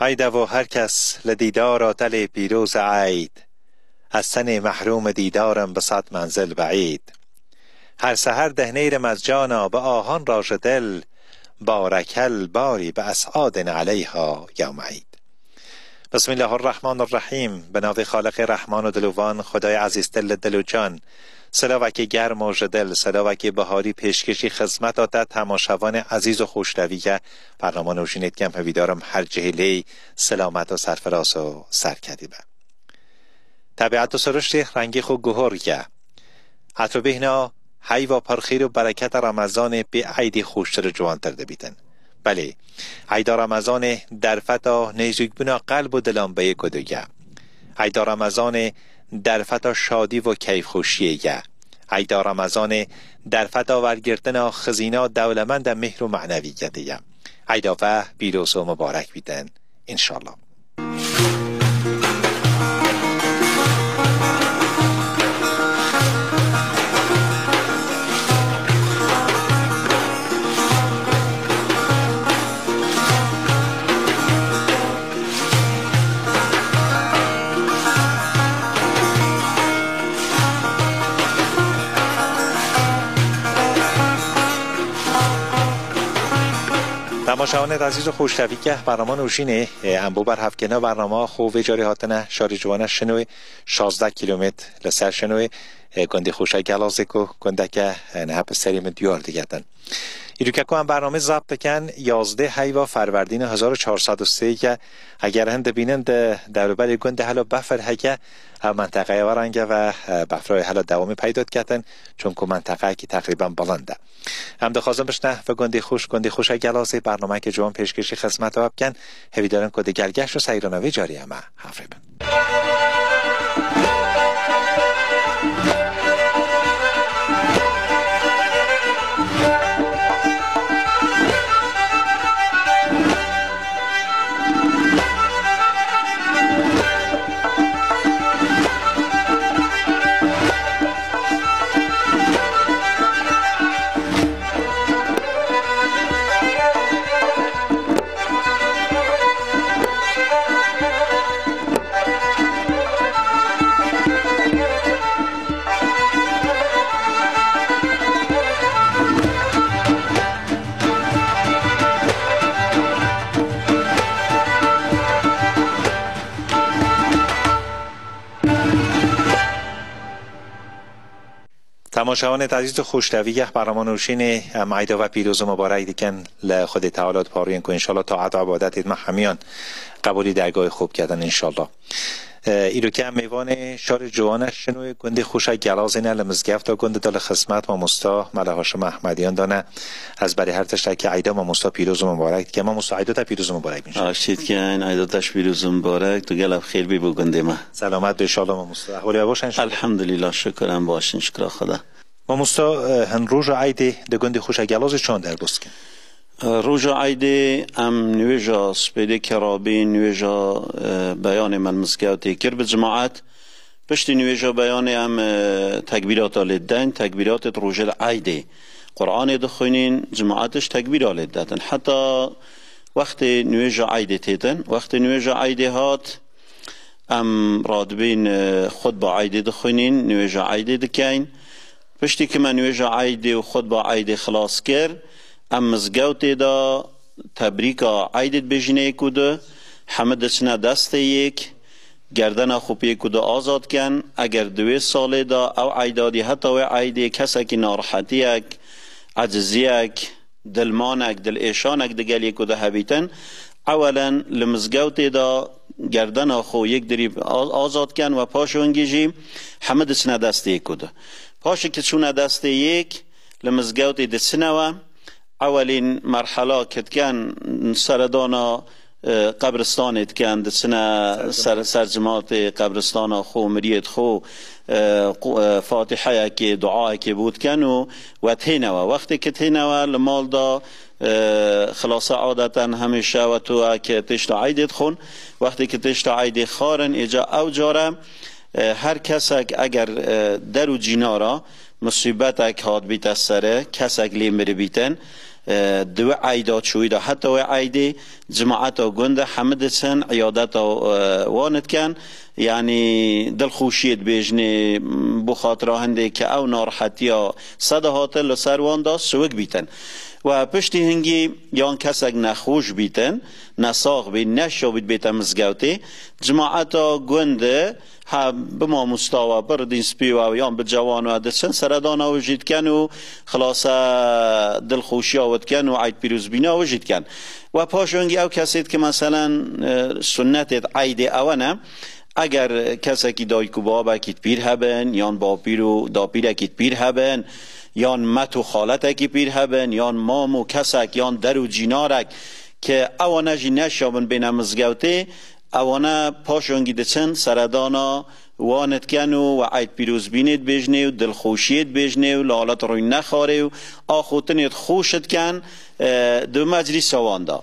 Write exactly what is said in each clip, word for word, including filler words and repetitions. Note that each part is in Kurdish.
Eyda vo her kes li dîdara te lê pîroz e eyd. Ez tenê mehrûm dîdar im bi sed menzil beîd. Her seher dehnêrim ez cana bi ahan re ji dil, barekel barî bi esadin eleyha yewm eyd. Bismillahirrahmanirrahîm. Bi navê Xaliqê Rehman û Dilovan, Xwedayê ezîztir li dil û can. Silavekî germ û ji dil, silavekî biharî pêşkêşî xizmeta te temaşevanê ezîz û xweştevî ye. Bernama nûjînê dikem, hevîdarim her cihê lê silamet û serfiraz û serketî be. Tebiat û siriştê rengê xwe guhoriye. Etrûbêhna heyva pirxîr û bereketa Remezanê pê eydê xweştir û ciwantir dibîtin. Belê, eyda Remezanê derfeta nêzîkbûna qelb û dilan beyê ku diye. Eyda Remezanê derfeta şadî û keyfxweşiyê ye. Eyda Remezanê derfeta wergirtina xizîna dewlemenda mihr û maneviyetê ye. Eyda ve pîroz û mibarek bîtin. Înşallah. Temaşevanê ezîz û xweştevî ke bernama nûjînê, e, em bo berhevkirina bernama xwe vê carê hatine şarê ciwana Şinoyê, şazdeh kîlometr li ser Şinoyê, e, gundê xweşa Gelazê ku gundeke, e, niha bi serê min diyar digetin. Îroke ku em bernamê zapt dikin, yazdeh heyva Ferwerdîna hezar û çar sed û sê ye. Eger hin dibînin di dewroberê gundê hela befir heke, ev menteqeya we renge ve, e, befra wê hela dewamê peyda diketin, çunku menteqeyekî teqrîben bilind e. Em dixwazin bişne ve gundê xweş, gundê xweşa Gelazê, bernameyeke ciwan pêşkêşî xizmeta we bikin. Hevîdarin ku di gel geşt û seyrana vê carî em ê hevre bin. Temaşevanê ezîz û xweştevî, yeh bernama nûşînê, em eyda we pîroz û mibarek dikin li Xwedê Teala diparîn ku înşallah taet û ibadetê me hemiyan qebûlî dergahê xwe biketin înşallah. E, îroke em mêvanê şarê ciwana Şinoyê gundê xweşa Gelazê ne, li mizgefta gundê de li xizmet mamosta Mela Haşim Ehmediyan de ne. Ez berê her tiştekî eyda mamosta pîroz û mibarek dikim. Mamosta, eyda te pîroz û mibarek bin. Aşî dikin, eyda te jî pîroz û mibarek. Tu gelek xêr bî bo gundê me. Selamet be inşallah mamosta. Ehwalê we baş e inşallah? Elhamdulillah, şikir em baş in, şikra Xweda. Mamosta, e, hin roja eydê di gundê xweşa Gelazê çawan derbas dikin? E, roja eydê em nûêja spêdê kerabîn, nûêja, e, beyanê me li mizgewtê kir bi cemaet. Piştî nûêja beyanê em, e, tekbîrata lê dideyn, tekbîratê di rojê de eydê. Quranê dixwînîn, cemaet jî tekbîra lê didetin. Heta wextê nûêja eydê têtin. Wextê nûêja eydê hat, em radibîn, e, xutba eydê dixwînîn, nûêja eydê dikeyn. Piştî ku me nûêja eydê û xutba eydê xilas kir, em mizgewtê de tebrîka eydê dibêjîne yek û du, hemû diçine destê yek, gerdena xwe pê yek û du azad ken. Eger di wê salê de ew eyda dî heta wê eydê kesekî narihetiyek, eciziyek, dilmanek, dilêşanek digel yek û du hebîtin, ewelen li mizgewtê de gerdena xwe yek dirî a-, azad ken we paşongî jî hemû diçine destê yek û du. Paşê ki çûne destê yek, li mizgewtê diçine we, ewelîn merhela ki diken seredana, e, qebristanê diken, diçine ser, ser cimatê qebristana xwe, miriyêt xwe, e, qu-, e, fatiheyekê, duayekê bo diken û we têne we. Wextê ki têne we, li mal de, e, xilasa adeten hemîşe we tu ki têşta eydê dixwin. Wextê ki têşta eydê xwarin, êca ew care, e, her kesek eger, e, der û cînara musîbetek hatbîte sere, kesek lê miribîtin, E, di wê eyda çûyî de heta wê eydê cemaeta gund e, hemî diçin îyadeta, e, wan dikin. Yanî dilxweşiyê dibêjinê, bo xatira hindê ke ew narehetiya sede hatin li ser wan de siwik bîtin. We piştî hingî yan kesek nexweş bîtin, nesax bît, neşa bît bête mizgewtê, cemaeta gund e, ha bi mamosta we, bi ridînspî we yan bi cewan we diçin, seredana we jî dikin û xilase dilxweşiya we dikin û eyd pîrozbîna we jî dikin. We paşongî ew kesêt ki meselen, e, sunnetêt eydê ewe ne, eger kesekî dayik û babekî pîr hebin, yan bapîr û dapîrekî pîr hebin, yan met û xaletekî pîr hebin, yan mam û kesek, yan der û cînarek ki ewana jî neşabin bêne mizgewtê, ewana paşongî diçin seredana wan dikin û we eyd pîrozbînê dibêjinê û dilxweşiyê dibêjinê û li halet rûyn nexwarê û axotinê xweş dikin, e, di meclîsa wan de.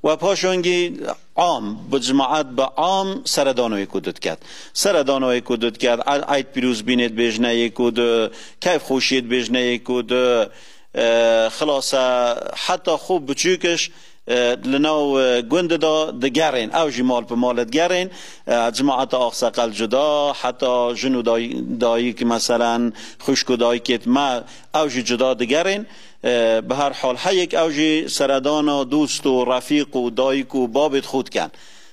We paşongî am, bi cemaet bi am seredanoyê ku diket. Seredanoyê ku diket, e-, eyd pîrozbînê dibêjine yê ku di, keyfxweşiyê dibêjine yê ku di, e, xilase heta xwe biçûkiş, e, li nav, e, gund de digerên. Ew jî mal bi mal digerên. E, cemaeta axseqel cuda, heta jin û day-, dayik, meselen, xwişk û dayikêt me, ew jî cuda digerên. E, bi her hal, heyek ew jî seredana dost û refîq û dayik û babêt xwe dikin.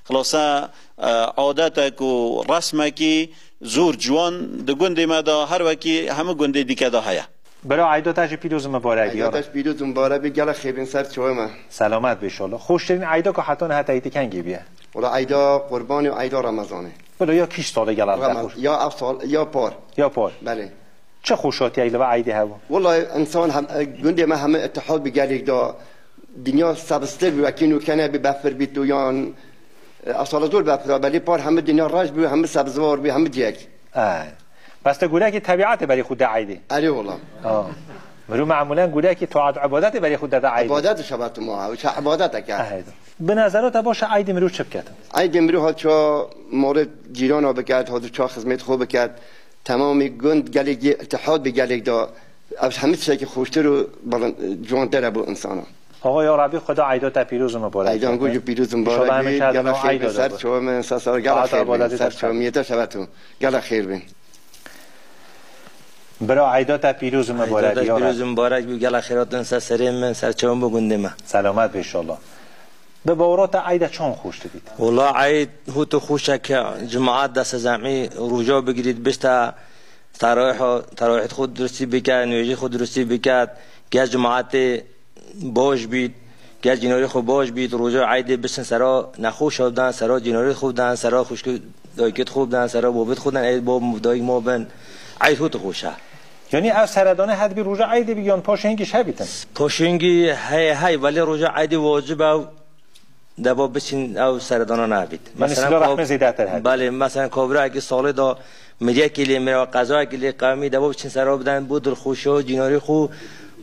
Xilase, e, adetek û resmekî zor ciwan di gundê me de her wekî hemû gundê dîke de heye. Bira, eyda te jî pîroz û mibarek bî. Eyda te jî pîroz û mibarek bî, gelek xêr bên ser çavê me. Selamet bî inşallah. Xweştirîn eyda ku heta niha te yî dikin kî bîye? Wela eyda Qurbanê û eyda Remezanê. Bila ya kîş salê gelek te Remez-, xweş? Ya ev sal, ya par. Ya par. Belê. Çi xweşatiyek li vê eydê hebû? Wela însan hem, e, gundê me hemû îtihad bi gelek da. Dinya sebiztir bî, wekî nûke nebî, befir bît û yan, e, ev sala zor befir a, belê par hemû dinya reş bû, hemû sebizwar bû, hemû cihek. Ey. Bes te gurekî tebîetê berî xwe de eydê. Erê wela. Ha. Mirov me'mûlen gurekî taat û ibadetê berî xwe de de eydê. Ibadet şebetu ma, ew çi ibadetek e. Ey. Bi nezera te baş e eydê mirov çi biketin? Eydê mirov hat ça malê cîrana biket, hat ça xizmêt xwe biket. Temamî gund gelek yê îtihad bi gelek da. Ev hemî tiştekî xweştir û bilind, ciwantir e bo însana. Axa ya Rebî, Xweda eyda te pîroz û mibarek bike. Eydan gund jî pîroz û mibarek bî. Gelek xêr bin ser çavê min, ser ser gelek xêr bin ser çavê min. Yê te şebetu. Gelek xêr bin. Bira, eyda te pîroz û mibarek bî. Eyda te pîroz û mibarek bî, gelek xêr hatin ser serê min, ser çavê min bo gundê me. Selamet bî inşallah. Bi bawra te eyda çawan xweş dibît? Wela eyd hût û xweş e ke cemaet destecemî roja bigirît, bişte terawîha, terawîhêt xwe duristî biket, nûêjî xwe duristî biket, gel cemaetê baş bît, gel cînarê xwe baş bît, roja eydê biçin sera nexweşa bidan, sera cînarê xwe bidan, sera xwişk û dayikêt xwe bidan, sera babêt xwe bidan, ey bab dayik ma bin. Eyd hût û xweş e. Yanî ev seredane her dibî roja eydê bî yan paşê hingî şevîtin? Paşê hingî hey hey, belê roja eydê wacib e. Deva biçin ew seredana nabît. Yanî mesela sila rehmê zêdetir hebe. Belê, mesela kavirekî salê da miriyekî lê mira, qezayekî lê qewimî, deva biçin sera biden bo dilxweşiya cînarê xwe,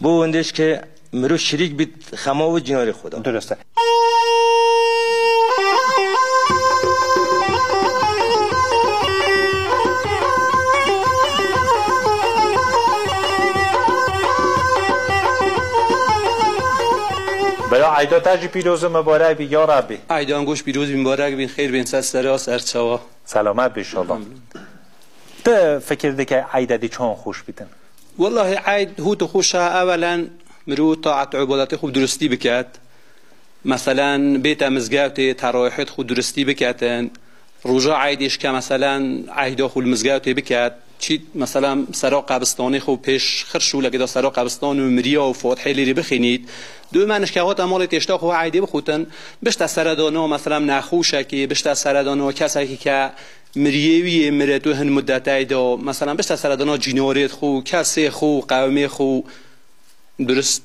bo windiş ke mirov şirîk bît xema û cînarê xwe da. Durust e. Bela eyda te jî pîroz û mibarek bî ya Rabbî. Eydan goş pîroz bî, mibarek bîn, xêr bîn ser sera, ser çawa. Selamet bî inşallah. Tu fikir dike eyda dî çawan xweş bîtin? Wellahî eyd hût û xweş e, ewelen mirov taet û îbadetê xwe bi duristî biket. Meselen bête mizgewtê, terawîhêt xwe duristî biketin. Roja eydê şike meselen eyda xwe li mizgewtê biket. Çît meselen sera qebistanê xwe pêş xirşûlekê de sera qebistan û miriya û fatihê lêrê bixînît. Dû me nişke hate malê têşta xwe eydê bixwîtin. Bişte seredana meselen nexweşekê, bişte seredana kesekî ke miriyê wî yê mire tu hin mudetey de, meselen bişte seredana cînarêt xwe, kesê xwe, qewmê xwe. Durist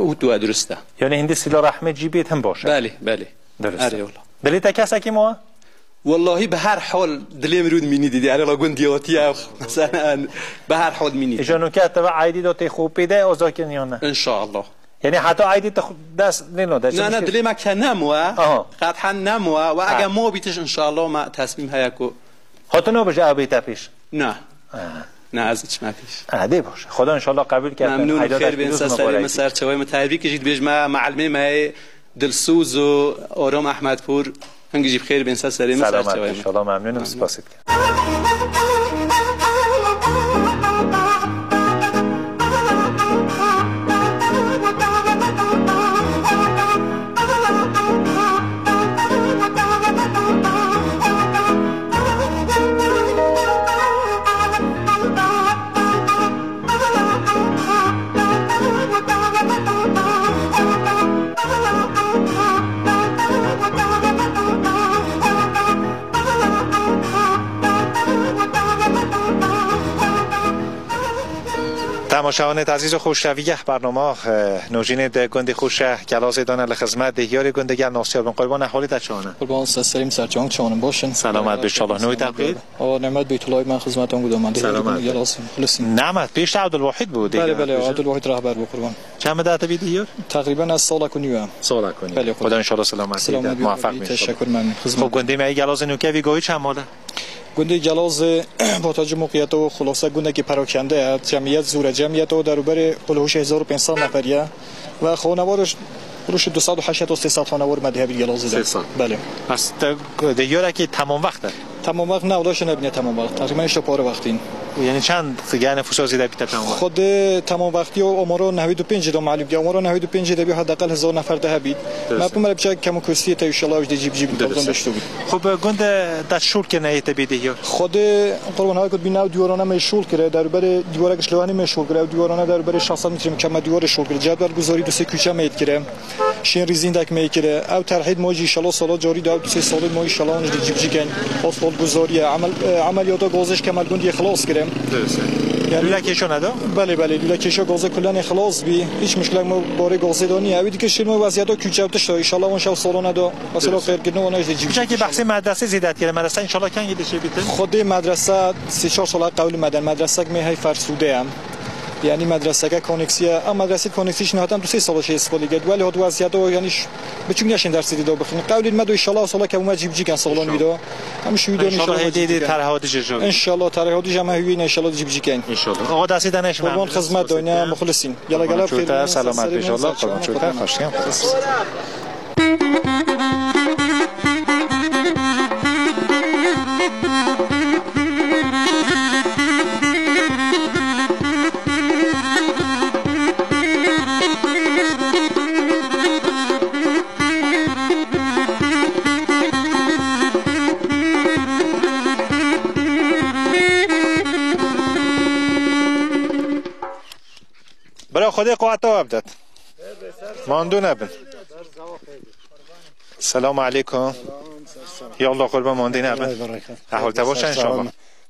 û tu e, durist e. Yanî hindî sîla rehmê cî bêt him baş e. Belê, belê. Durist e. Erê wala. Dilê te kesekî ma? Wallahî bi her hal dilê min rûd mînî dîdî. Erê la gundiyatiye, mesela bi her hal mînî. Îja nûke te ve eydî de tê xwe pê de ozakin ya ne? İnşallah. Yanî heta eydî te xwe dest nêno de. Na, na, dilê me ke nemo e. Aha. Qethen nemo e. Ve Ha. Eger ma bîtiş inşallah me tesmîm heye ku. Hatino bije ew bête pêş. Na. Ha. Ne, ez diçime pêş. Ha, dê baş. Xweda înşallah qebûl ke. Memnûn, bi xêr bên, ser serê min, ser çavê min. Tebrîkê jî dibêjim, me, mealimê me yê dilsûz û Aram Ehmedpûr, hingî jî bi xêr bên, ser serê min, ser çavê min. Selamet, înşallah, memnûn im, spasê dikim. Temaşevanên ezîz û xweş, vî geh bernama, e, nûjînê di gundê xweş Gelazê de ne li xizmet dêhiyarê gundê gel nasiyar bin. Qurban, ehwalê te çawan e? Qurban, ser serê min, ser çawan, çawan in, baş in. Selamet bê, inşallah. Nû te xêr? O, Nehmet Beytullah, me xizmetan guda me. Selamet. Gelazê, muxlisîn. Nehmet, pêş te Abdulwahid bû, dê Belê, belê, Abdulwahid Rehber bû, qurban. Çend midet te bî dêhiyar? Teqrîben ez salek û nîv e. Salek û nîv. Belê, qurban. Xweda înşallah selamet bî. Selamet bî, teşekkür, memnûn. Xizmet. Xwe gundê me yê Gelazê nûke vî gavî çend mal e? Gundê Gelazê, Batacî mewqiyeta wê xulase gundekî perakende ye. Cemiyet zor e. Cemiyeta wê derûberê pênc sed û pêncî neferî ye. Ve xanewar, rûşê du sed û heştê heta sê sed xanewar me dihê bîr Gelazê de. Sê sed. Belê. Bes te dêhiyarekî temam wext e? Temam wext ne, wila şe nebîne temam wext. Teqrîben îşte pare wextîn. Yani çend, yani nifûsa zêde bîte temam wext? Xwedê temam wextî û omara nehwî û pêncî de malûm bî. Omara nehwî û pêncî de bî, hedeqel hezar nefer de hebît. Dirist. Me pimre biçe kemûkustiyê te înşallah ji dê cî bicî bin. Dirist. Xwezan dişto bî. Xwe bi gund de şol kirine yê te bê dêhiyar? Xwedê qurban, her ku dibîne ew dîwarane me şol kire, derûberê dîwarek ji lewanî me şol kire, ew dîwarane derûberê şeş sed metre mukemmel dîwarê şol kire. Cedwel guzarî du sê kuçe me yê kire. Şên rîzîndek me yê kire. Ew terhîd ma jî înşallah sala carî de ew du sê salê ma înşallah wan ji dê cî bicî ken. Asfalt guzarî ye. Emel, e, emeliyata gazê ji Kemelgundiyê xilas kire. Dirist e. Yani lûle kêşa ne da? Belê, belê. Lûle kêşa gazê kulenê xilas bî. Hiç muşkilek ma barê gazê da niye. Ew dike şên ma weziyeta kuçe û tişta. Înşallah wan şev salane da. Mesela qêrkirin wan ji dê cî bicî. Peki behsê medresê zêde dikere. Medrese înşallah kengî dişê bîtin? Xwedê medrese sê çar sala qewlî me den. Medresek me hey fersûde ye. Yani medreseke koneksiye. Em medresê koneksiye şîn hatem tu sê sala şey istifade kerd. Weli hat weziyeta o yani ş-, biçûk neşên dersê dî de bixin. Qewlî me do înşallah sala ke me cî bicî ken salon wî do. Em şu wî do înşallah hêdî dî terha dî jê. Înşallah terha dî jî me hüyê înşallah cî bicî ken. Înşallah. Awa destê de neşme. Qurban xizmet doyne muxlisîn. Yala gala xêr. Selamet inşallah. Qurban çote. Xweştiyan. Bira Xwedê quweta we bidet. Mandû nebin. Selam aleykum. Ya Allah qurban mandî nebin. Ehwal te baş e inşallah.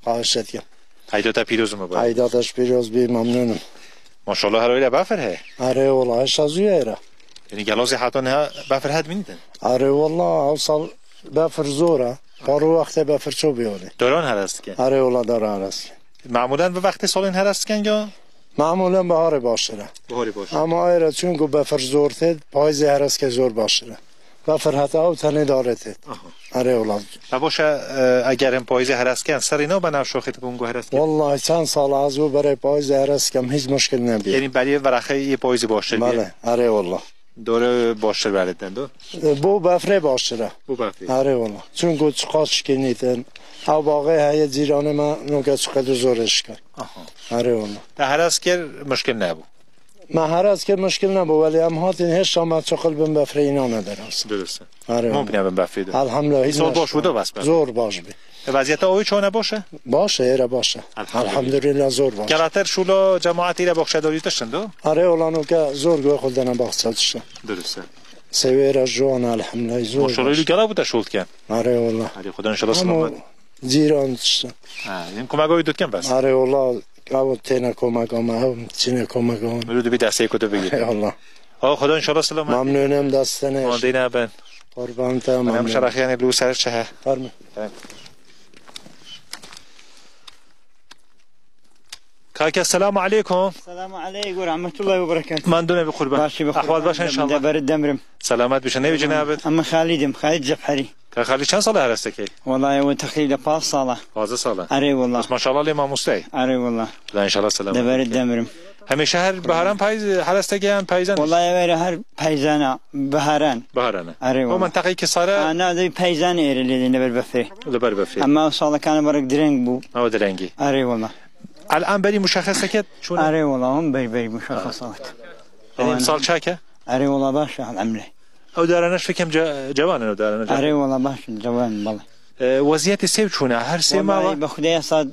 Xahiş etken. Eyda te pîroz bû. Eyda te pîroz bî, memnûnim. Maşallah her öyle befir he. Erê wala, hişa zû ye ra. Yani Gelazê heta niha befir het bînîtin? Erê wala, ew sal befir zor e. Paro wextê befir ço biyonê. Doran heres dike. Erê wala, doran heres dike. Mamulen bi wextê salên heres dikin ya? Mamulen biharê baştir e. Biharê baştir. Ama ayrı çünkü befir zor têt, payizê hereskê zor baştir e. Befir heta ew tenê darê têt. Aha. Erê wala. Te baş e, e, eger him payizê heres ken, serî ne be nav şoxê te bûn go heres ken? Vallahi çend sal ez bû berê payizê heres kem, hiç muşkil nebî. Yani berê veraxê yê payizê baştir bî? Belê, erê wala. Dore baştir berê ten do? E, bu befrê baştir e. Bu befrê. Erê wala. Çünkü çiqas şikînîtin. Ew baxê heye cîranê me, noke çiqedî zor eşker. Aha. Erê wala. Te heres kir, muşkil nebû? Me heres kir, muşkil nebû, welê em hatin hêşa me çiqil bin befrê înan e deras. Dirist e. Erê wala. Mumkin e bin befrê de. Elhamdülillah, hiç muşkil nebû. Zor baş bû da bes be. Zor baş bî. E, vaziyeta oyu çone baş e? Baş e, êre baş e. Elhamdülillah. Elhamdülillah, zor baş. Kerater şûlo cemaetî re baxşedarî tiştin do? Erê wala noke zor go xwe dene baxça tiştin. Dirist e. Sewê re jon elhamdülillah, zor baş. Maşallah, îlû gela bû te şûl diken. Erê wala. Erê, Xweda înşallah selamet. Cîran tiştin. Ha, yin kumega wî dutken bes. Erê wala, ew têne komega me, ew çîne komega me. Mirû dibî destê ku tu bigî. Erê wala. Ha, Xweda înşallah selamet. Memnûnim destene. Mandî nebin. Qurban te, memnûn. Em şeraxiyanê lû ser çi he? Fermi. Kake, selamu aleykum. Selamu aleykum ve rahmetullahi ve berekatuhu. Mandû nebî qurban. Başî be qurban. Ehwal baş inşallah. Deberî demrim. Selamet bişe. Nêvî cenabit? Em Xalîd im, Xalîd Cefherî. Kak Xalî, çend sal e helestekê? Welayi ew teqrîben panzdeh sal e. Panzdeh sal e. Erê wela. Bes maşallah lê mamosteyê. Erê wela. Xuda înşallah selamet bike. Deverê demrim. Hemîşe her biharan payîz helestekê yan payîzan? Welayi ew ere her payîzan e, biharan. Biharan e. Erê wela. O menteqeyê Kisare? Ana de payîzan êrê lê dîne ber befê. Li ber befê. Ama ew salekane berek direng bû. Ew direngî. Erê wela. Elan berî muşexeseke çûne? Erê wela, hûn berî berî muşexes evet. Yanî emsal çak e? Erê wela baş e, elhamdulillah. Ew darane ji fekem ce-, cewan in ew darane? Erê wela baş in, cewan in, belê. E, weziyetê sêv çûne, her sê mawa? Welayi bi Xwedê ya sed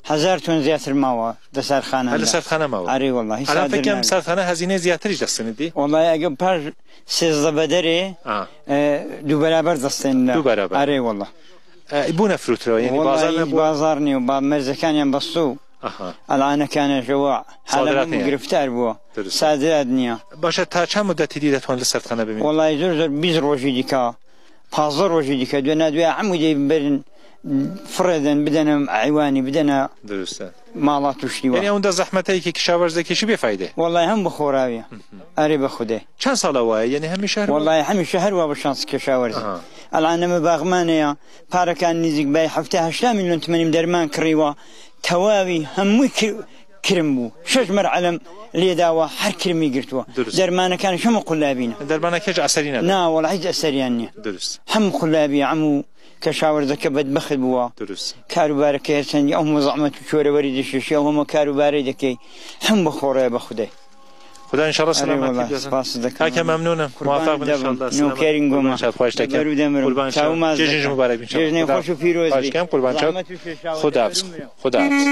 hezar ton zêdetir mawa di serxane de. Her li serxane mawa? Erê wela, hî sadir nabe. Fekem serxane hezîneyê zêdetir jî destê dî? Welayi eger paş sêzdeh bederê, e, du beraber destê de. Du beraber. Erê wela. E, bûne firûtira, yanî bazar nebû? Welayi bazar nîyo, ba-, merzekan yan bistû. Aha. Elanekane ji we hela min giriftar bû. Durust. Sadirat niye. Baş e, ta çend mudetî dî detwan li serxane bimînin? Welayi zor zor bîst rojî dîka, panzdeh rojî dîka, dûna dûya hemû dê biberin, firêdin, bidene eywanî, bidene mala tuştî wa. Yanî ew da zehmeteyekî kişawerz dike jî bê fayde? Welayi hem bi xwe re ye. Erê bi Xwedê. Çend sala wa ye? Yanî hemîşe her wa? Welayi hemîşe her wa bi şans kişawerz. Aha. Elan me baxmane ya. Parekan nîzik bey hefte heşta milyon timenî derman kirî wa. Tewawî hemû ki-, kirim bû. Şeş merhelem lê dawa, her kirimî girtwa. Durust. Dermanekan hemû qullabîne. Dermaneke ji eserî nebe? Na, wela hiç eseriyan niye. Durust. Hemû qullabî, hemû keşawerzeke bedbext bûwa. Durust. Karûbareke her çendî, hemû zehmet û çore werî dişişî, hemû karûbarê dikey. Hemû bi xwe re bi Xwedê. Xuda înşallah selamet bike. Spas dikim. Kake memnûn im. Muwefeq bin înşallah. Nûkerîn goma. Qurban çav, xweş dikim. Qurban çav. Cejin ji mibarek bin înşallah. Cejnê xweş û pîroz bî. Xweş dikim, qurban çav. Xuda hafiz. Xuda hafiz.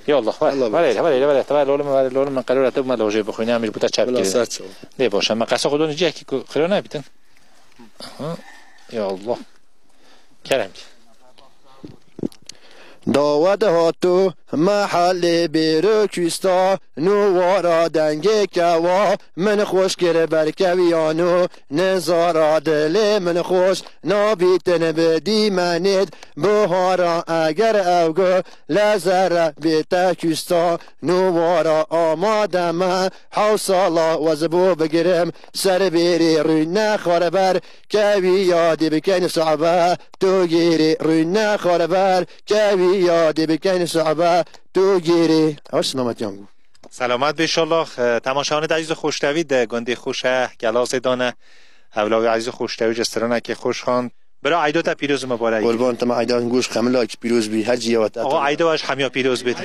Ya Allah, ver, ver hele, ver hele, ver hele, ver hele, oğlum, ver hele, oğlum, min qerora te bû me lojê bixwîne, em ji bo te çap kirin. Lê baş e, me qesa xwe donê cihekî ku xira nebîtin. Aha. Ya Allah. Kerem. Dawe de hatu mehelê bêro kûsta, nû wara dengê kewa, min xweş kir berkeviyano, nizara dilê min xweş, nabîtin bi dîmenêd, bihara eger ew gu, le zere bête kûsta, nû wara amade me, hew sala wez bo bigirim, ser bêrê rûne xarber, Kevî yadê bikeyn sehbe, tu gêrê rûne xarber, kevî yadê bikeyn sehbe, tu gêrê. Ew silametiyan bû. Selamet be inşallah. E, temaşevanê de ezîz û xoştevî de gundê xweş e, Gelazê dane. Ev lawê ezîz û xoştevî ji stranekê xweş xand. Bira eyda te pîroz û mibarek. Qurban te me, eyda goş xemilakî pîroz bî, her cî yewe te. Axa eyda we ji hemiya pîroz bêt.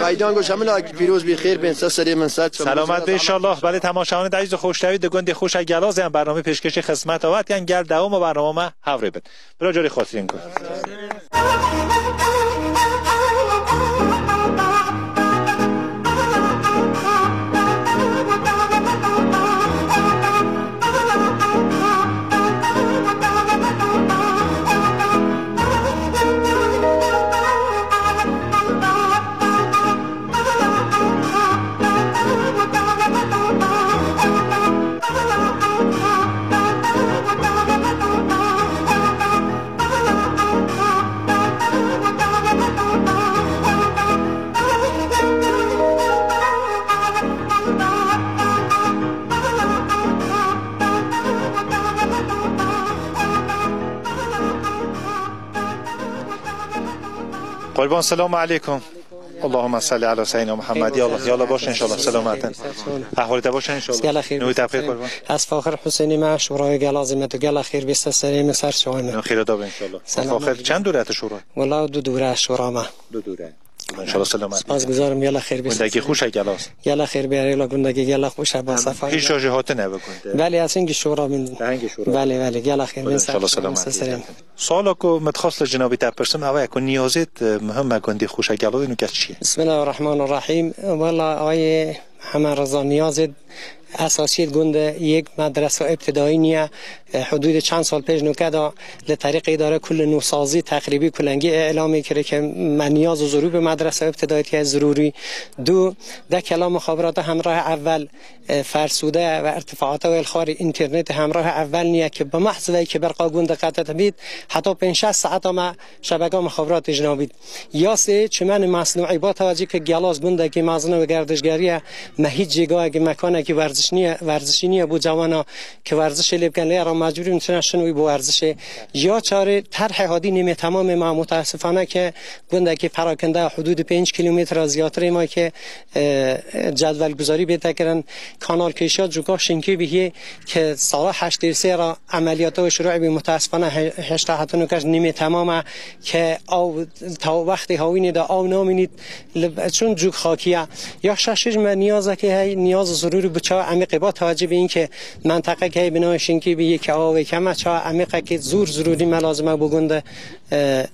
Eydan goş xemilakî pîroz bî, xêr bên, ser serê min, ser çavan. Selamet be inşallah. Belê temaşevanê de ezîz û xoştevî de gundê xweş e Gelazê em bernameyê pêşkêşî xizmeta we dikin. Gel dewama bernama me hevrê bin. Bira carê xatirên ku. Qurban, selamu aleykum. Allahümme salli ala seyyidina Muhammed. Ya Allah, ya Allah, baş inşallah, selametin. Ahvalê te baş inşallah. Gela xêr. Nû te xêr qurban. Ez Faxir Husênî me, şûrayê Gelazê me, tu gela xêr bî, ser serê min, ser çavê min. Xêra da be inşallah. Selamet. Faxir, çend dûr e tu şûra? Wela du dûr e şûra me. Du dûr e. İnşallah selamet. Spas guzarim, gela xêr bî. Gundekî xweş e Gelaz. Gela xêr bî, erê la gundekî gela xweş e, ba sefa. Hîç jî hatine bi gundê. Belê, ez hingî şûra min. Hingî şûra. Belê, belê, gela xêr bî. İnşallah selamet. Sala ku min dixwest li cenabê te pirsim, ew e ku niyazêt, e, muhim e gundê xweş e Gelazê nû kes çi ye? Bismillahirrahmanirrahim. Wela ayê hemen reza niyazêt esasiyêt gundê yek medresa îbtidayî niye. E, hudûdê çend sal pêş nûke de li terîqê îdare kul nûsazî teqrîbî kulengî îlamê kire ke me niyaz û zirûr bi medrese îbtidayî tê zirûrî. Du, de kela mixabirata hemrah evvel, e, fersûde ve irtifaata wê li xwarê înternetê hemrah evvel niye ke bi mehz vey ke berqa gund qetet bît, heta pênc şeş saeta me şebeka mixabiratê ji nav bît. Ya sê, çimenê mesnûî, ba tewecî ke Gelaz gundekî mezin e û gerdişgerî ye, me hîç cêgahekî, mekanekî werziş niye, werzişî niye bo cewana ke werzişê lê bikin, lê ya re mecbûr in çine şin wî bo werzişê. Ya çarê, terhê hadî nêmê temamê me, mutesifane ke gundekî perakinde, hudûdê pênc kîlometre ziyadtirê me ke, e, e, cedwelguzarî bête kirin. Kanalkêşiya Cûka Şinkê bihiyê ke sala heştê sê re emeliyata wê şirû bî, mutesifane he-, heşta heta nûke nîmê temam e ke aw ta wextê hawînê de aw namînît, li, çûn cûk xakî ye. Ya şeşê me niyazekê hey, niyaz zirûrî bi çawa emîqê ba tewecî bîn ke menteqek hey binawê Şinkê bî yê ke awa wê keme, çawa emîqekê zûr zirûrî me lazim e bo gund e. E,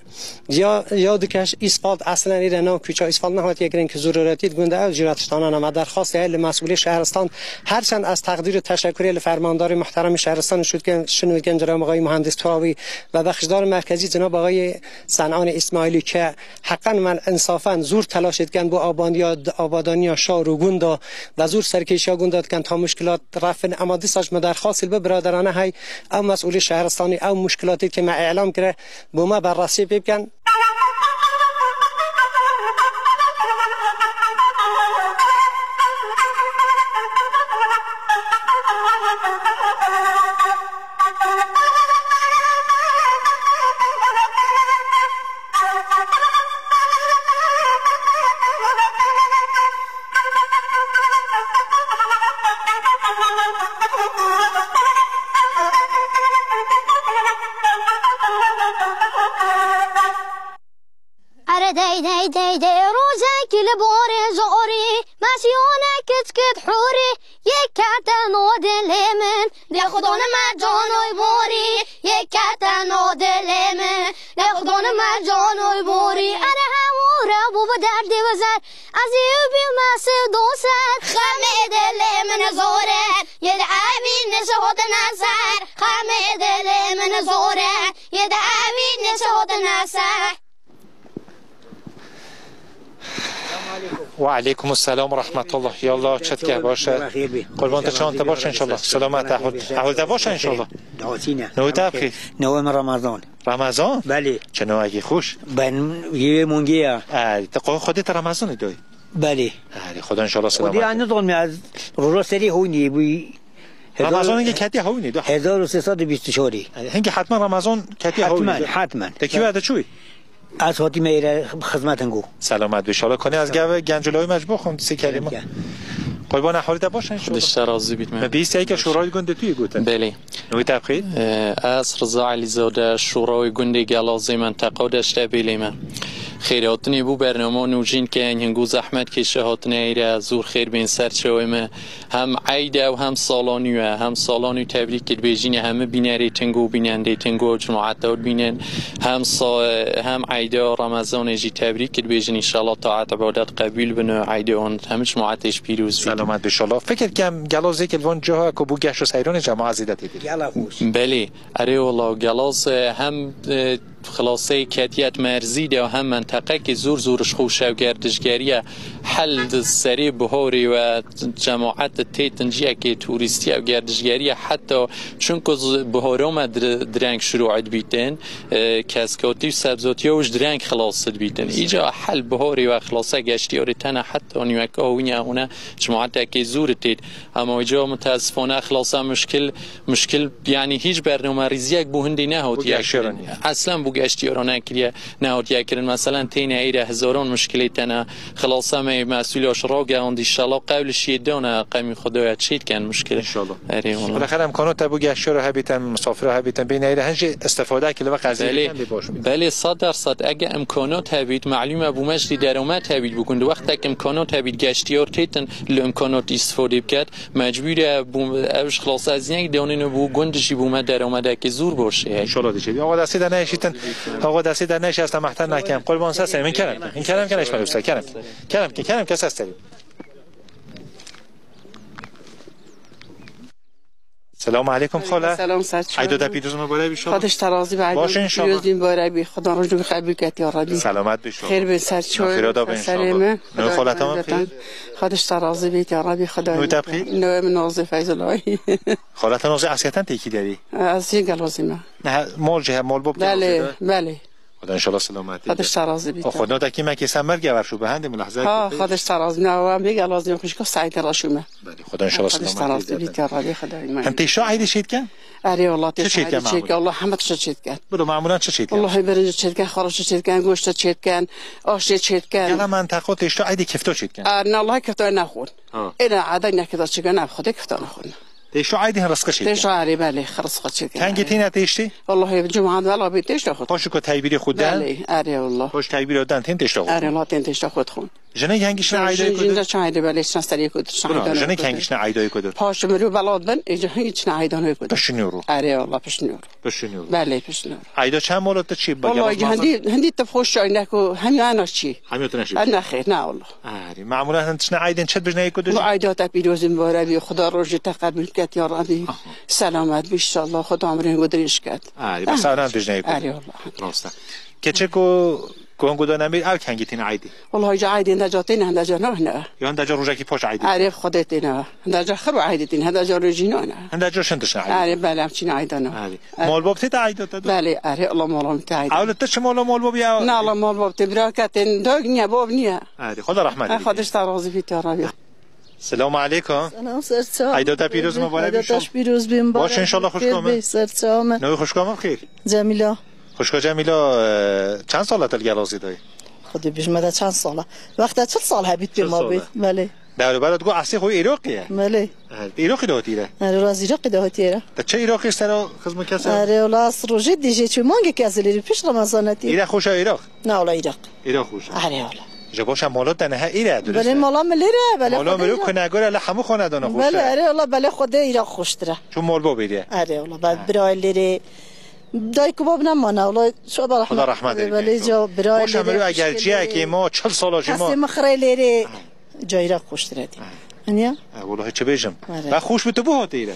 Ya, ya dikeş, îsfalt eslen êre nav kûça, îsfalt nehatiye kirin ki zûrûretî di gund ew jî re tiştana ne. Me derxwastê heye li mesûlê şehristan, her çend ez teqdîr û teşekurê li fermandarê muhteremê şehristan şû dikin, şinû dikin, cenab axayê muhendis Turawî ve bexşdar merkezî cenab axayê Senanê Îsmaîlî ke heqen me însafen zûr telaşê dikin bo abaniya, abadaniya şar û gunda ve zûr serkêşiya gunda dikin ta muşkilat refin. Ema dîsa ji me derxwastê li bi biraderane hey, ew mesûlê şehristanî, ew muşkilatê ke me îlam kire, bo me berrasî pê bikin. Ere dey dey dey dey, rojekî li borê jorî, meşiyone kit kit hûrî, yek kete no dilê min, dê xudon me canoy borî, yek kete no dilê min, dê xudon me canoy borî. Ere hemû re bû bi derdê bi zer, ez ê bîme sido ser. Xemê dilê min zor e, yê di evî nişe hotine ser. Xemê dilê min zor e, yê di evî nişe hotine ser. Ve aleykum selam ve rahmetullah. Ya Allah, çetke baş e. Qurban te, çawan te baş inşallah. Selamet, ehwal, ehwal te baş inşallah. Nû te bixîr. Nû min Ramazan. Ramazan? Belê. Çi nû eki xweş. Ben yê mungê ya. Ay, te qo-, xwedê te Ramazan doy. Belê. Ay, Xuda inşallah selamet. Xwedê anidon me, ez roja serî hûnî bû. Ramazan ki ketiye hûnî do. Hezar û sê sed û bîst û çar. Ay, hingi hetman Ramazan ketiye hûnî do. Hetman, hetman. Te kiwa de çûy? Ez hatî me êre xizmetin go. Selamet be, inşallah. Konê ez gave gencilawî me ji bo xwim sê kelîme. Gel. Qurban, ehwalê te baş e inşallah. Xwedê ji te razî bît me. Me bihîst eke şûrayê gundê tu yê gotin. Belê. Nû te bixîr. Ee, ez Riza Elîzade, şûrayê gundê Gelazê menteqa de ji te bêlê me. Xêrhatinê bo bernama nûjîn ke hingo zehmet kêşe hatine êre, zûr xêr bên ser çawê me. Hem eyd e û hem sala nû e. Hem sala nû tebrîk dibêjîne hemî bînerê tingo, bînendê tingo, cemaeta dibînin. Hem sa-, hem eyda Remezanê jî tebrîk dibêjin. Înşallah taat ibadet qebûl bin û eydê wan hemî cemaetê jî pîroz bît. Selamet be inşallah. Fikir kem Gelazê ke li van caha ku bû geş û seyranê cemaet zêde tê dî. Gela xweş. Belê. Erê wala Gelaz, e, hem, e, xilaseyê ketiyet merzî de hem menteqekê zor zor ji xwe şewgerdişgeriye hel di serê bihorê ve cemaet têtin ciyekê turîstiye û gerdişgeriye heta çunku z-, bihora me dir-, direng şirû dibîtin, e, keskatî û sebzotiya û ji direng xilas dibîtin. Îca hel bihorê ve xilase geştiyarê tene heta nîweka hûnî hûne cemaetekê zor têt. Ama îca mutesifane xilasa muşkil Muşkil, yanî hîç bernamerîziyek bo hindê nehat. Bo geştiyaran. Eslen bo geştiyaran nekiriye, nehatiye kirin. Meselen, têne êre hezaran muşkilê tene. Xilasa me yê mesûl ya ji ragehand, înşallah qewlê şiyê dane, qemî Xwedaya çêdikin muşkil. Înşallah. Erê, wala. Xweda xêr, imkanot te bo geştiyara hebîtin, misafira hebîtin, bêne êre hin jî istifadeyekî li we qeziyê bikin, bê baş bî. Belê, sed dersed. Ege imkanot hebît, melûm e bo me jî deromet hebît bo gund. Wextek imkanot hebît, geştiyar têtin, li imkanot îstifadê biket. Mecbûr e, bû, ev ji xilasa ez yek dewnin û bû gund jî bû me deromedekê zûr boş e. Înşallah diçe. Awa destê de neşîtin. Awa destê de neşî, ez te mehter nekem. Qurban, ses min kerem. Min kerem ke neşme usta, kerem. Kerem ke, kerem ke ses tevî. Selamu aleykum xala. Selam, ser çawa. Eyda te pîroz, mubarek bî inşallah. Xwedê ji te razî be. Baş inşallah. Pîroz bî, mubarek bî. Xweda rojek qebûl ket ya Rabî. Selamet bî inşallah. Xêr bin ser çawa. Xêra da bin inşallah. Ne xala, tamam xêr. Xwedê ji te razî be ya Rabî, Xweda. Nû te bixêr. Nû min Nazê Feyzullah. Xala te Nazê, esliyeten te kî derî? Ez yê Gelazî me. Ne, mol jî he, mol bab Gelazî de. Belê, belê. Xweda inşallah selametî. Xwedê ji te razî be. Xwedê te kî me kê ser mergê ver şû be, hendê mulahze. Ha, Xwedê ji te razî be. Wa bê Gelazî xwişko Seîd Raşû me. Belê, Xweda inşallah selametî. Xwedê ji te razî be ya Rabî, Xwedayê me. Hem têşa eydê çêdikin? Erê, wala têşa eydê çêdikin. Allah heme tişta çêdikin. Bilo, mamulan çi çêdikin? Wallahî birinci çêdikin, xaraşa çêdikin, goşta çêdikin, aşê çêdikin. Gela menteqa têşa eydê kifto çêdikin? Erê, Allah kifto nexwin. Ha. Êna eda ne kifto çêdikin, ne Xwedê kifto nexwin. Têşo eydê hin rizqi çêdikin. Têşo erê, belê, rizqi çêdikin. Kengî têne têştî? Wallahî, cuma de wela bê têşta xwed. Xweş ku teybîrê xwe de. Belê, erê wala. Xweş teybîrê den tên têşta xwed. Erê wala tên têşta xwed xwin. Jinik hengî şine eydayê ku de? Jinik çi eydê, belê, çine seriyê ku de, çine eydayê ku de. Jinik hengî şine eydayê ku de? Paşê mirû belat bin, ê jinik çine eydayê ku de. Pişinî ro. Erê wala, pişinî ro. Pişinî ro. Belê, pişinî ro. Eyda çend mala te çî? Wallahî, hindî, hindî te xweş çay ne ku hemî ana çî. Hemî te neşî. Ne xêr, ne wala. Erê, mamulan hin tiştine eydên çi dijneyê ku dijî? Bu eyda te pîroz û mubarek bî, Xweda rojê te qebûl ket ya Rabî. Aha. Selamet bî inşallah, Xweda umrên ku dirêj ket. Erê, bes ana dijneyê ku. Erê wala. Rast e. Keçê ku, ku hin ku da nemîr, ew kengî tîne eydê? Wala ca eydên de ca têne, hende ca nahne. Ya hende ca rojekî paş eydê? Erê, Xwedê têne. Hende ca xir û eydê tîne, hende ca rojî nahne. Hende ca şin tiştine eydê? Erê, belê, em çîne eyda ne. Erê. Erê. Mol bab tê te eyda te do? Belê, erê, Allah mol bab tê eyda. Ewle te çi mol, mol bab ya? Na, Allah mol bab tê, bira ketên, dog niye, bab niye. Erê, Xweda rehmet. Ha, Xwedê ji te razî bî ya Rabî. Selamu aleykum. Selam, ser çawa. Eyda te pîroz, mubarek bî. Eyda te pîroz bî, mubarek. Baş inşallah, xweş kame. Ser çawa. Navê xweşka me bixêr? Cemîla. Xweşka Cemîla, e, çend sala te li Gelazî dayê? Xwedê bêjme de çend sala. Wexta çil sal hebît pê ma bê. Belê. Dewrûbera digo eslê xwe Iraqî ye. Belê. He, Iraqî de hatî re. Erê, wala ez Iraqî de hatî re. Te çi Iraqî ser o xizm kese? Erê, wala ez rojê dijê çû mangekî ez lêrî pişt Remezanetî. Îre xweşa Iraq? Na, wala Iraq. Iraq xweşa. Erê, wala. Ji boşa mala te ne he îre durust. Belê, mala min lêre, belê. Mala min ku negore le hemû xanedana xweş e. Belê, erê, wala belê Xwedê Iraq xweştir e. Çu mol bo bêriye. Erê, wala, belê birayê lêrê. Dayik û bab nemane, wala, Xweda rehmet bike. Belê, ca birayê lêrê. Boşa mirû eger ciyekê ma çil sala jî ma. Kesê min xirê lêrê. Cayra xweştir e. Ha. Aniya? Ha, walahi çi bêjim. Erê. Ve xweş bi tu bû hatî re.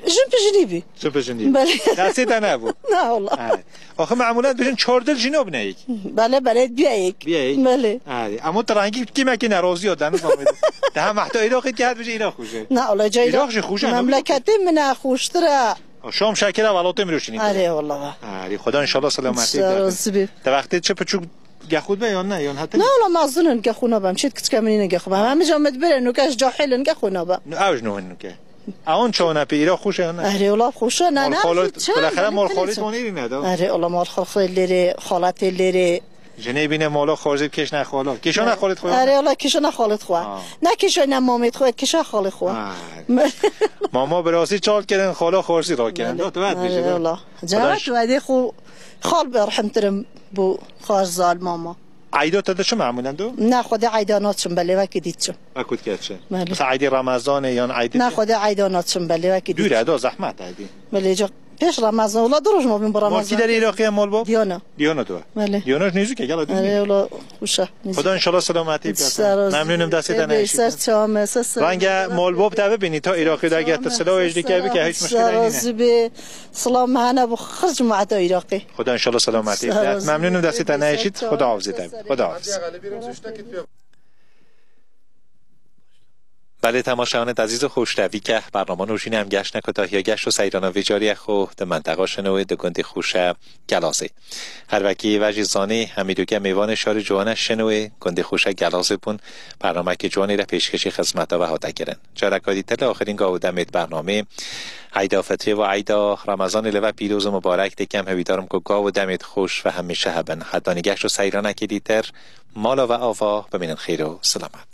Jin pijinî bî. Jin pijinî bî. Belê. Kesê te nebû. Na wala. Ha. Axir memulen dibêjin çar dil jî nabine yek. Belê, belê, biyayek. Biyayek. Belê. Ha. Ama tu rengî kîmekî nerazî ya, deniz amêdi. Daha mehta Iraqê ki her bêje Iraq xweş e. Na wala, Cayra. Iraq jî xweş e. Memleketê min e, xweştir e. Şam şekera welatê mirûşinî. Erê wala. Erê, Xweda inşallah selametî bide. Sağ ol, razî bî. Te wextê çi piçûk gexû dibe yan ne? Yan hete? Na wala, mezin in, gexû nabem. Çêt kiçke min îne gexû bem. Hemî ca min dibêre nûke, ez cahil in, gexû nabem. Nû ew ji nû hin nûke. Ewan çawa ne pê îra xweş e yan ne? Erê wala xweş e, ne, ne. Mal xalit, bilexere mal xalit wan êrî ne da. Erê wala mal xal xalê lêrê, xaletê lêrê. Jinê bîne mala xarzî kêş ne xala. Kêşa ne xalit xwe. Erê wala kêşa ne xalit xwe. Ha. Ne kêşa ne mamêt xwe, kêşa xalê xwe. Ha. Mama birasî çal kirin, xala xarzî rakirin. Belê. Da tu vet bêjî. Erê wala. Cevap tu edê xwe xal berhemtirim bu xarzal mama. Eyda te diçi memulen do? Ne, Xwedê eyda naçim, belê wekî dît çim. Wekî dît çim. Belê. Mesela eydê Remezanê yan eydê. Ne, Xwedê eyda naçim, belê wekî dît çim. Dûr e do, zehmet eydê. Belê, ca pêş Remezan, wala du roj mabîn bi Remezan. Mol kî derê Iraqê ye mol bo? Diyana. Diyana tu. Belê. Diyana ji nêzûk e, gela dûr. Erê wala xweş e. Xweda inşallah selametî bide. Memnûnim destê te neşî. Ser çawa me, ser ser. Renge mol bo te bibînî ta Iraqê de, eger tu silav êjdî ke bike, hiç muşkile nîne. Silav me hene bi xirc me heta Iraqê. Xweda inşallah selametî bide. Memnûnim destê te neşît. Xweda hafizê te. Xweda hafiz. Belê, temaşevanên ezîz û xweştevî, ke bernama nûjîn em geştine kotahiya geşt û seyrana vê carî xwe di menteqa Şinowê di gundê xweşe Gelazê. Her wekî ve jî zanî, em îroke mêvanê şarê ciwane Şinowê, gundê xweşe Gelazê bûn. Bernamekî ciwanê re pêşkêşî xizmeta ve hate kirin. Careka dîtir li axirîn gav û demêt bernamê, eyda fitrê ve eyda Remezanê li ve pîroz û mubarek dikim. Hêvîdarim ku gav û demêt xweş ve hemîşe hebin. Hetanî geşt û seyranekî dîtir, mala ve ava bimînin xêr û silamet.